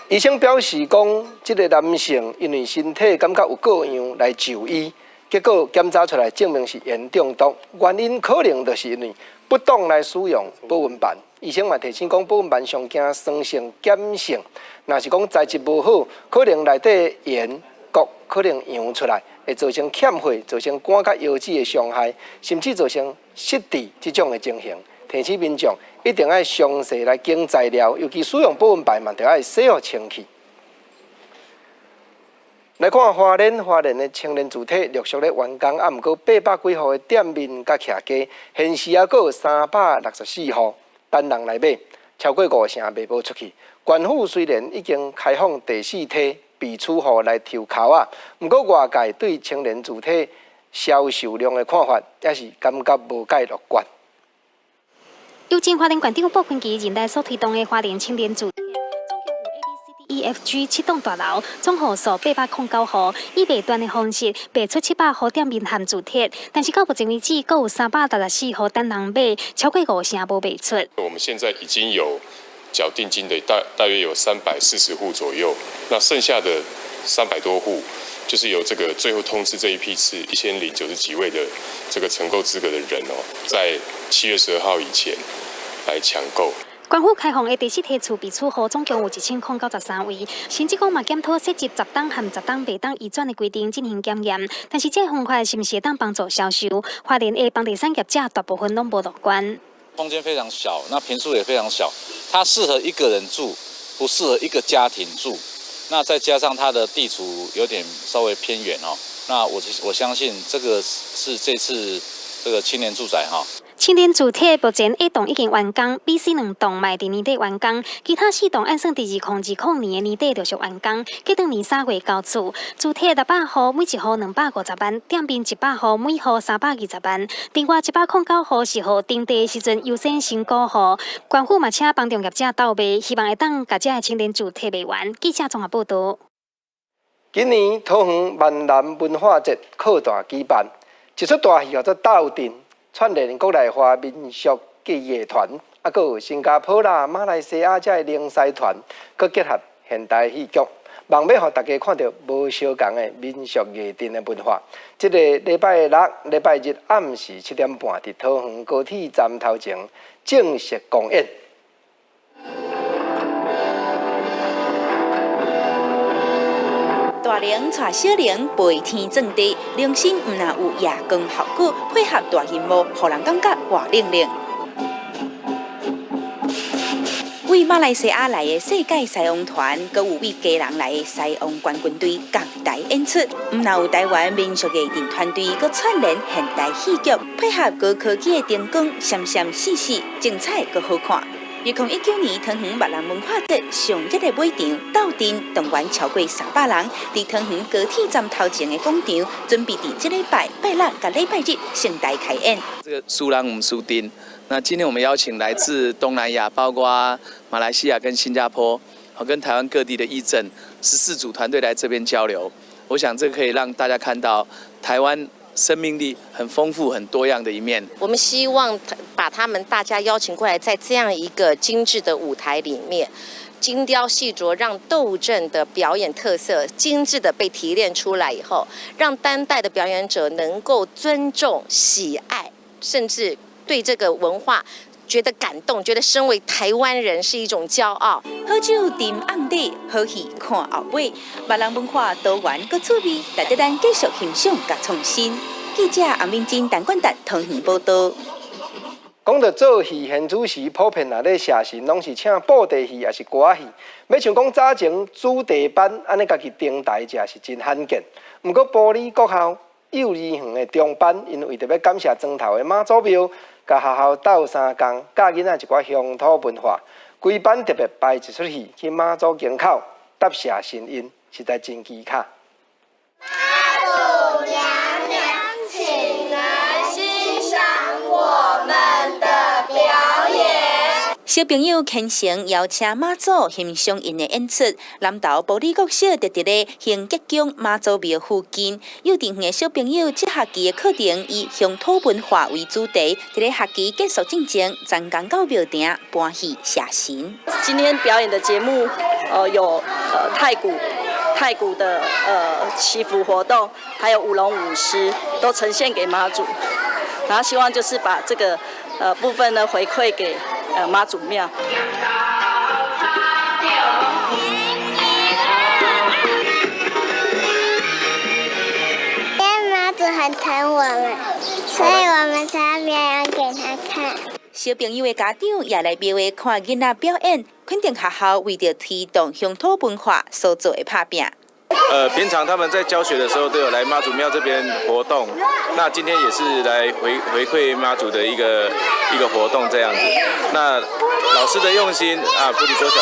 醫生表示講，這个男性因為身體感覺有過樣來就醫，結果檢查出來證明是鹽中毒，原因可能就是因為不當來使用保溫盤。醫生嘛提醒講，保溫盤上驚酸性、鹼性，若是講材質無好，可能內底鹽鉻可能溶出來，會造成欠血、造成肝佮腰子的傷害，甚至造成失智這種的情形。提醒民眾一定愛詳細來揀材料，尤其使用保溫盤嘛，著愛洗予清氣。來看花蓮，花蓮的青年住宅陸續咧完工，啊，毋過800幾戶的店面佮徛家，現時猶閣有364戶等人來買，超過5成賣無出去。縣府雖然已經開放第四梯備取戶來抽籤仔，毋過外界對青年住宅銷售量的看法，也是感覺無蓋樂觀。由前花蓮縣長傅崐萁任內所推動的花蓮青年住宅，總共有 A、B、C、D、E、F、G 七棟大樓，總戶數809戶，以賣斷的方式賣出700戶店面和住宅，但是到目前為止，閣有364戶等人買，超過5成無賣出。我們現在已經有繳定金的大約有340戶左右，那剩下的300多戶，就是由這個最後通知這一批次1090幾位的這個承購資格的人哦，在7月12號以前來搶購。縣府開放的第四梯次備取戶總共有1093位，甚至講嘛檢討設置10冬和10冬袂當移轉的規定進行檢驗，但是這个方法是毋是會當幫助銷售？花蓮的房地產業者大部分攏無樂觀。空間非常小，那坪數也非常小，它適合一個人住，不適合一個家庭住。那再加上它的地處有點稍微偏遠哦，那我相信這個是這次這個青年住宅哈。青年住宅目前 A 棟已經完工，B、C 兩棟嘛佇年底完工，其他四棟按算佇2020年的年底陸續完工，隔轉年3月交厝。住宅600戶，每一戶250萬；店面100戶，每戶320萬。另外109戶是予徵地的時陣優先申購戶。縣府嘛請房仲業者鬥賣，希望會當共這个青年住宅賣完。記者綜合報導。今年桃園閩南文化節擴大舉辦，一齣大戲叫做《鬥陣》，串聯國內外民俗技藝團，啊，閣有新加坡啦、馬來西亞遮的靈獅團，閣結合現代戲劇，望欲予大家看著無相仝的民俗藝陣的文化。這个禮拜六、禮拜日暗時7點半，佇桃園高鐵站頭前正式公演。大龍帶小龍飛天鑽地，龍身毋但有夜光效果，配合大螢幕，予人感覺活靈靈。為馬來西亞來的世界獅王團，閣有為基隆來的獅王冠軍隊仝台演出。毋但有台灣民俗藝陣團隊，閣串聯現代戲劇，配合高科技的燈光，閃閃爍爍，精彩閣好看。2019年桃園閩南文化節上熱的尾場，鬥陣動員超過300人，佇桃園高鐵站頭前的廣場，準備佇這禮拜拜六佮禮拜日盛大開演。這個輸人毋輸陣。那今天我們邀請來自東南亞，包括馬來西亞跟新加坡，跟台灣各地的藝陣14組團隊來這邊交流。我想這可以讓大家看到台灣生命力很豐富、很多樣的一面。我們希望把他們大家邀請過來，在這樣一個精緻的舞台裡面，精雕細琢，讓鬥陣的表演特色精緻的被提煉出來以後，讓當代的表演者能夠尊重、喜愛，甚至對這個文化覺得感動，覺得身為台灣人是一種驕傲。好酒斟甕底，好戲看後尾，閩南文化多元閣趣味，值得咱繼續欣賞佮創新。記者洪明珍、陳冠達桃園報導。講到做戲，現主時普遍若咧謝神，攏是請布袋戲，抑是歌仔戲。欲像講早前子弟班按呢家己登台食是真罕見。毋過埔里國校幼兒園的中班，𪜶為著欲感謝莊頭的媽祖廟，佮學校鬥相共，教囡仔一寡鄉土文化，規班特別排一齣戲去媽祖宮口答謝神恩，實在真奇巧。媽祖娘娘，請來欣賞我們的表演。小朋友虔誠邀請媽祖欣賞𪜶的演出。南投埔里國小就佇咧興吉宮媽祖廟附近，幼稚園的小朋友這學期的課程以鄉土文化為主題，佇咧學期結束進前，專工到廟埕搬戲謝神。今天表演的節目，有太鼓的祈福活動，還有舞龍舞獅，都呈現給媽祖。然後希望就是把這個部分呢回饋給媽祖廟。因為媽祖很疼我們，所以我們才要表演給他看。小朋友的家長也來廟會看囡仔表演，肯定學校為著推動鄉土文化所做的拍拚。平常他們在教學的時候都有來媽祖廟這邊活動，那今天也是來回饋媽祖的一個活動這樣子。那老師的用心啊，埔里國小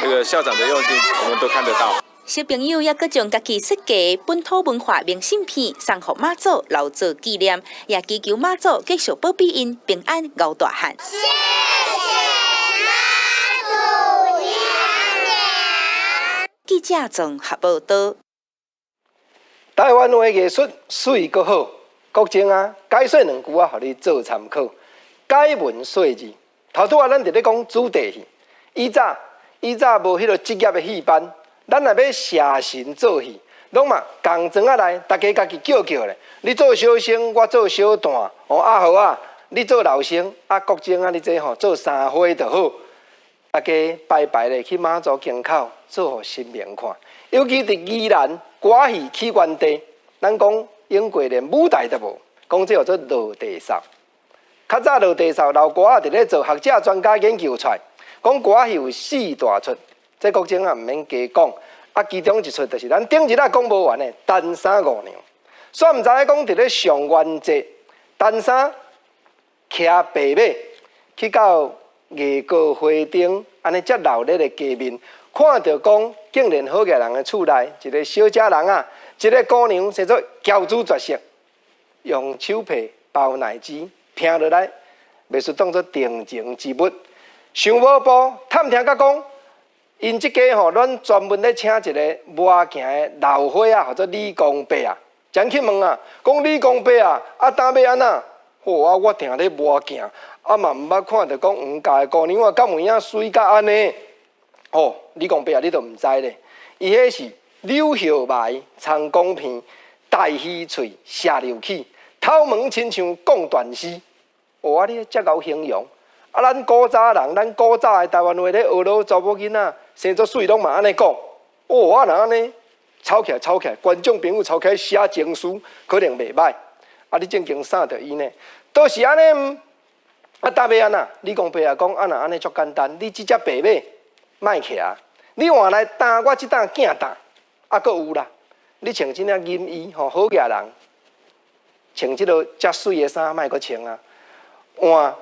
那個校長的用心，我們都看得到。小朋友也閣將家己設計本土文化明信片送予媽祖留作紀念，也祈求媽祖繼續保庇𪜶平安熬大漢。謝謝媽祖娘娘。記者綜合報導。台灣話藝術媠閣好，國政啊，解說兩句啊，予你做參考。解文說字，頭拄仔咱佇咧講子弟戲，以早無彼个職業的戲班，咱若欲謝神做戲，攏嘛仝莊仔來，大家家己叫叫咧。你做小生，我做小旦，哦阿豪啊，你做老生，啊國政啊，你這吼做三花就好。大家排排咧去媽祖宮口做予神明看，尤其佇宜蘭歌戲起源地，咱講永過連舞台都無，講這叫做落地掃。較早落地掃老歌仔佇咧做，學者專家研究出來，講歌戲有四大出，這國政啊毋免加講。啊，其中一出就是咱頂日仔講無完的陳三五娘。煞毋知影講佇咧上元節，陳三騎白馬去到藝高花燈，按呢遮鬧熱的街面，看著講竟然好額人的厝內，一个小姐人啊，一个姑娘生做嬌姿絕色，用手皮包奶子拼落來，袂輸當做定情之物。想無步探聽甲講， 𪜶這家吼，咱專門咧請一个磨鏡的老伙仔，號做李公伯啊。前去問啊，講李公伯啊，啊擔欲按怎？吼啊，我定咧磨鏡，啊嘛毋捌看著講黃家的姑娘啊，敢有影媠甲按呢？哦，李公伯啊，你都毋知咧，伊彼是柳葉眉、蔥公片、大魚喙、蛇溜齒，頭毛親像貢斷絲。哦啊，你遮𠢕形容。啊，咱古早人，咱古早的台灣話咧學老查某囡仔生做媠攏嘛按呢講。哦，啊若按呢，吵起來，吵起來，觀眾朋友吵起來寫情書，可能袂䆀。啊，你正經啥著伊呢？都是按呢。啊，擔欲按怎？李公伯啊，講啊若按呢足簡單，你這隻白馬莫騎，你換來擔我這擔鏡擔，啊，閣有啦。你穿這領銀衣吼，好額人，穿這个遮媠的衫莫閣穿啊，換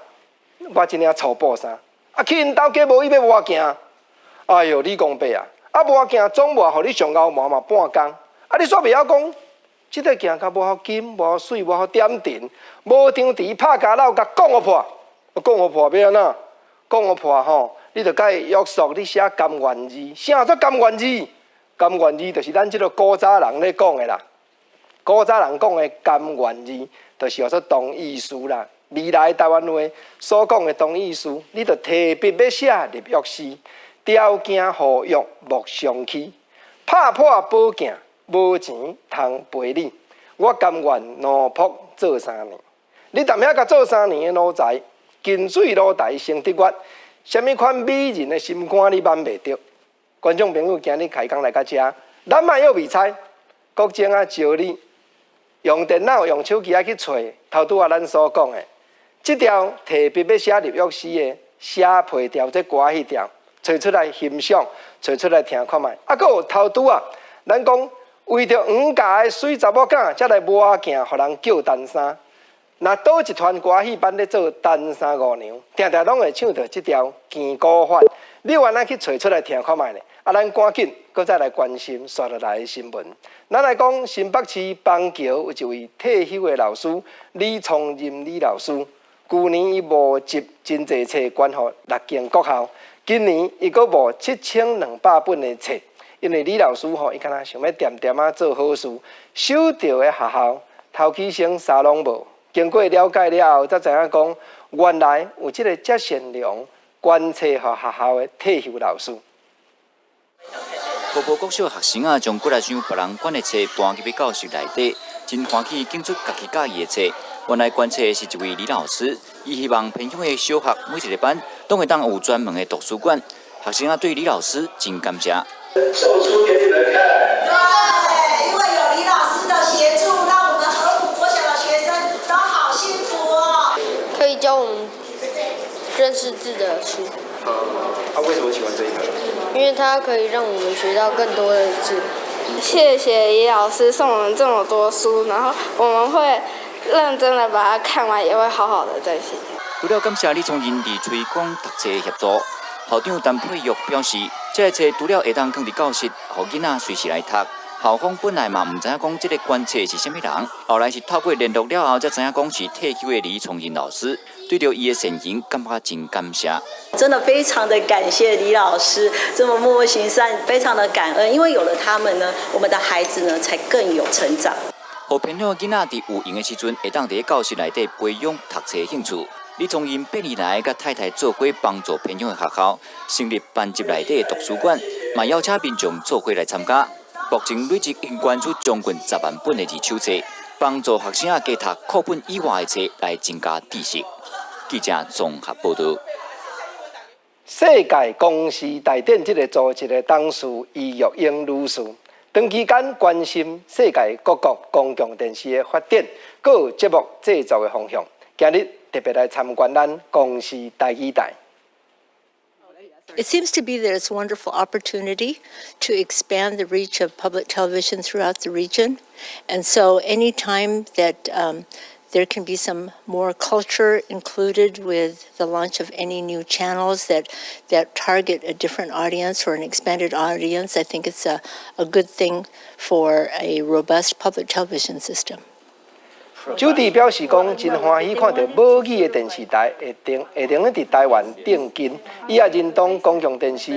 我這領粗布衫。啊，去𪜶兜家無伊欲磨鏡。哎喲，李公伯啊，啊磨鏡總磨，予你上𠢕磨嘛半工。啊，你煞袂曉講，這个鏡較無夠金，無夠媠，無夠點陣，無張持拍交摟，共講予破，講予破欲按怎？講予破吼，你著共伊約束，你寫甘願字，啥做甘願字？甘願字就是咱這个古早人咧講的啦。古早人講的甘願字，就是叫做同意書啦。未來台灣話所講的同意書，你著提筆欲寫入約書，條件合約莫相欺，拍破寶鏡無錢通賠你。我甘願奴僕做三年，你踮遐共做三年的奴才，近水樓台先得月，啥物款美人的心肝你挽袂著？觀眾朋友今日開講來到遮，咱莫閣未猜，國政啊招你用電腦、用手機仔去揣，頭拄仔咱所講的，這條提筆欲寫入約書的寫皮條這歌仔戲條，揣出來欣賞，揣出來聽看覓。啊，閣有頭拄仔，咱講為著黃家的媠查某囝，才來磨鏡，予人叫陳衫。若佗一團歌仔戲班咧做陳三五娘，定定攏會唱著這條堅古法。你有按怎去揣出來聽看覓咧？啊，咱趕緊閣再來關心紲落來的新聞。咱來講新北市板橋有一位退休的老師李聰仁李老師，舊年伊募集真濟冊捐予六間國校，今年伊閣募7200本的冊，因為李老師吼，伊敢若想欲恬恬仔做好事，收著的學校頭起先啥攏無。經過了解了後，才知影講，原來有這个遮善良、捐冊予學校的退休老師。埔埔國小學生啊，將幾若箱別人捐的冊搬入去教室內底，真歡喜揀出家己佮意的冊。原來捐冊的是一位李老師，伊希望偏鄉的小學每一个班攏會當有專門的圖書館。學生啊，對李老師真感謝。送書給你們看。對，因為有李老師的協助，讓我們合浦國小的學生都好幸福哦。可以教我們認識字的書。啊，為什麼喜歡這一本？因為它可以讓我們學到更多的字。謝謝李老師送我們這麼多書，然後我們會認真的把它看完，也會好好的珍惜。除了感謝李聰仁佇推廣讀冊的協助，校長陳佩玉表示，這个冊除了會當囥佇教室，予囡仔隨時來讀。校方本來嘛毋知影講這个捐冊是啥物人，後來是透過聯絡了後，才知影講是退休的李聰仁老師，對著伊的善行感覺真感謝。真的非常的感謝李老師這麼默默行善，非常的感恩，因為有了他們呢，我們的孩子呢才更有成長。予偏鄉囡仔佇有閒的時陣，會當佇教室內底培養讀冊興趣。李聰仁八年來佮太太做伙幫助偏鄉的學校成立班級內底的圖書館，嘛邀請民眾做伙來參加。目前累計已經捐出將近10萬本的二手冊，幫助學生仔加讀課本以外的冊來增加知識。記者綜合報導。世界公視大典這个組織的董事余玉英女士，長期間關心世界各國公共電視的發展，閣有節目製作的方向。今日特別來參觀咱公視台語台。 It seems to be that it's a wonderful opportunity to expand the reach of public television throughout the region. And so anytime that there can be some more culture included with the launch of any new channels that target a different audience or an expanded audience, I think it's a good thing for a robust public television system. 周迪表示講，真歡喜看著母語的電視台會定會能佇台灣定根，伊也認同公共電視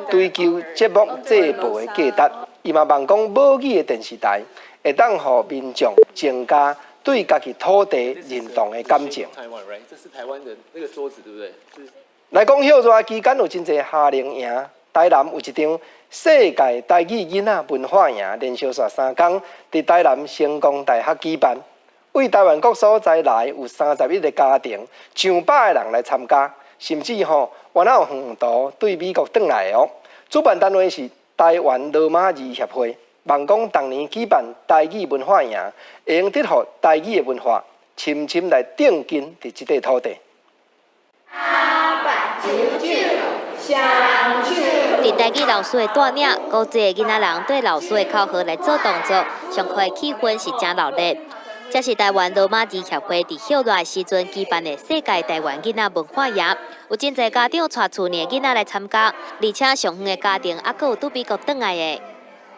追求節目製播的價值。伊嘛望講母語的電視台會當予民眾增加對家己土地認同的感情。這是台灣的那個桌子，對不對？來講歇熱期間有真濟夏令營，台南有一場世界台語囡仔文化營，連續煞3工，佇台南成功大學舉辦。對台灣各所在來有31個家庭，上百个人來參加，甚至吼，原來有遠途對美國轉來的哦。主辦單位是台灣羅馬字協會，望講逐年舉辦台語文化營，會用得予台語的文化深深來定根佇這塊土地。八九九，雙手。佇台語老師的帶領，古濟的囡仔人對老師的口號來做動作，上課的氣氛是誠熱鬧。這是台灣羅馬字協會佇歇熱的時陣舉辦的世界台灣囡仔文化營，有真濟家長帶厝內囡仔來參加，而且上遠的家庭猶閣有對美國轉來的。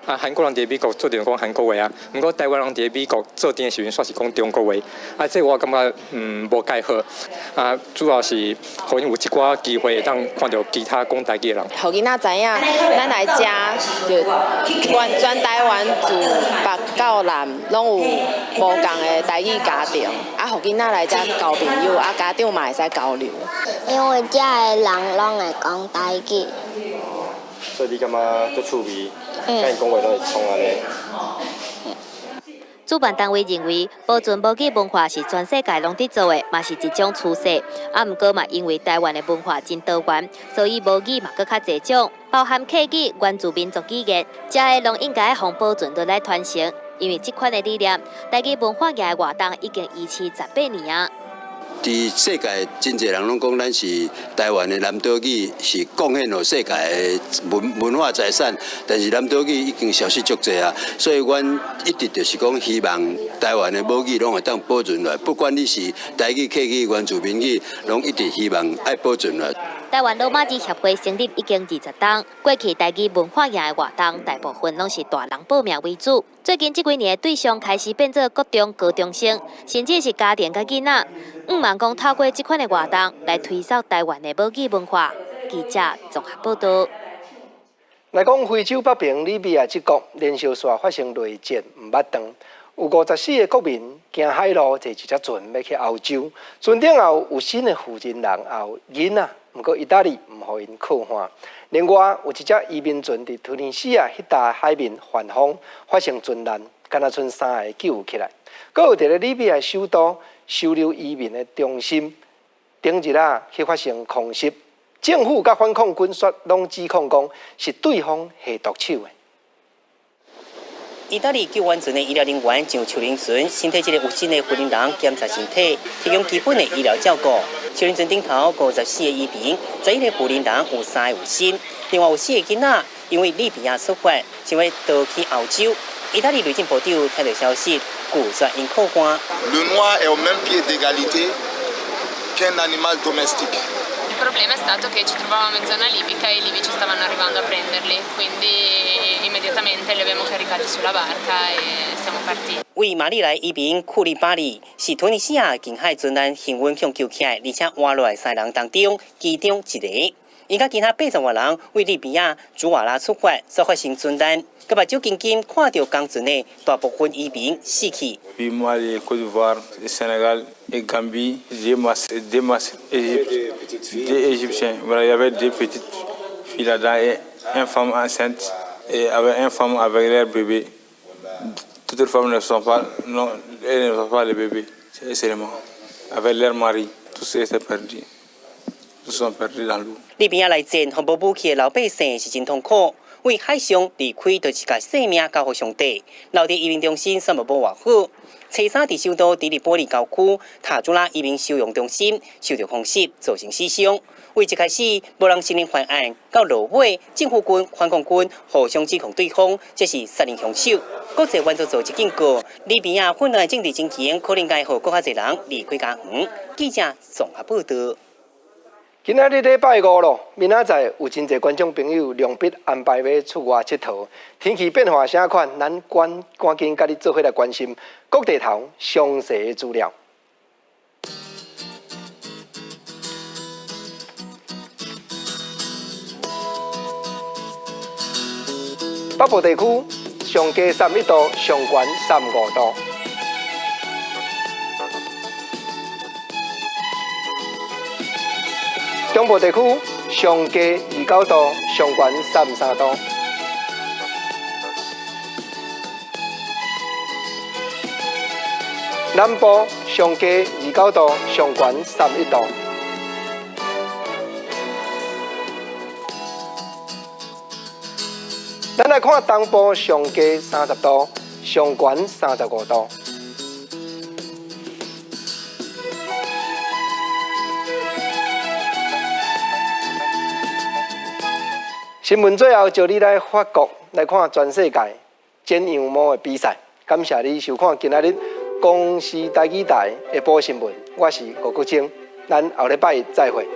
啊，韓國人佇美國做陣講韓國話啊，毋過台灣人佇美國做陣的時陣，煞是講中國話。啊，這我感覺無蓋好。啊，主要是予𪜶有一寡機會會當看著其他講台語的人。予囡仔知影，咱來遮就全全台灣自北到南，攏有無仝的台語家庭。啊，予囡仔來遮交朋友，啊，家長嘛會使交流。因為遮的人攏會講台語。所以你感覺足趣味，佮𪜶講話攏會創按呢？主辦單位認為，保存母語文化是全世界攏佇做的，嘛是一種趨勢。啊，毋過嘛，因為台灣的文化真多元，所以母語嘛閣較濟種，包含客語、原住民族語言，這个攏應該予保存落來傳承。因為這款的理念，台語文化營的活動已經維持18年啊。佇世界真濟人攏講咱是台灣的南島語，是貢獻予世界的文文化財產，但是南島語已經消失足濟啊，所以阮一直就是講希望台灣的母語攏會當保存落來，不管你是台語、客語、原住民語，攏一直希望愛保存落來。台灣羅馬字協會成立已經20冬，過去台語文化營的活動大部分攏是大人報名為主。最近這幾年的對象開始變做國中高中生，甚至是家庭佮囡仔。向望講透過這款的活動來推廣台灣的母語文化。記者綜合報導。來講非洲北邊利比亞這國連續煞發生內戰，毋捌斷。有54個國民經海路坐一隻船欲去歐洲，船頂後有新的負責人，也有囡仔，毋過意大利毋予𪜶靠岸。另外有一隻移民船佇突尼西亞彼搭海面翻風，發生船難，敢若賰三个救起來。閣有佇咧利比亞首都收留移民的中心，頂日啊去發生空襲，政府佮反抗軍煞攏指控講是對方下毒手的。意大利救援船的醫療人員上樹林船，先替這个有身的婦人人檢查身體，提供基本的醫療照顧。樹林船頂頭54個移民，11個婦人人有三个有身，另外有四个囡仔，因為利比亞出發，想欲逃去歐洲。意大利內政部長聽到消息，拒絕𪜶靠岸。 Le noir est au même pied d'égalité qu'un animal domestique. Il problema è stato che ci trovavamo in zona libica e i libici stavano arrivando a prenderli, quindi immediatamente li abbiamo caricati sulla barca e siamo partiti. 為馬里來移民庫利巴里是突尼西亞近海船難幸運予救起來，而且活落來三人當中其中一个。𪜶佮其他80外人為利比亞祖瓦拉出發，煞發生船難，佮目睭金金看著仝船的大部分移民死去。 Mali, Côte d'Ivoire, Sénégal et Gambie, deux Mas, deux Mas, Égypte, deux Égyptiens. Voilà, il y avait deux petites filles là-dedans et une femme enceinte et avec une femme avec leur bébé. Toutes les femmes ne sont pas, non, elles ne sont pas les bébés, c'est seulement avec leur mari, tous étaient perdus. Tous sont perdus dans l'eau. 利比亞內戰，予無武器的老百姓是真痛苦。為海上離開，就是共性命交予上帝。留佇移民中心，煞嘛無偌好。初三佇首都的黎波里郊區塔祖拉移民收容中心受著空襲，造成死傷。為一開始無人承認犯案，到落尾政府軍、反抗軍互相指控對方，這是殺人兇手。國際援助組織警告，利比亞混亂的政治情形可能會予閣較濟人離開家園。記者綜合報導。今仔日禮拜五咯，明仔載有真濟觀眾朋友量筆安排欲出外𨑨迌。天氣變化啥款，咱趕趕緊佮你做伙來關心各地頭詳細的資料。北部地區上低31度，上懸35度。中部地區上低29度，上懸33度。南部上低29度，上懸31度。咱來看東部上低30度，上懸35度。新聞最後，招你來法國來看全世界剪羊毛的比賽。感謝你收看今仔日公視台語台下晡新聞，我是吳國清，咱後禮拜再會。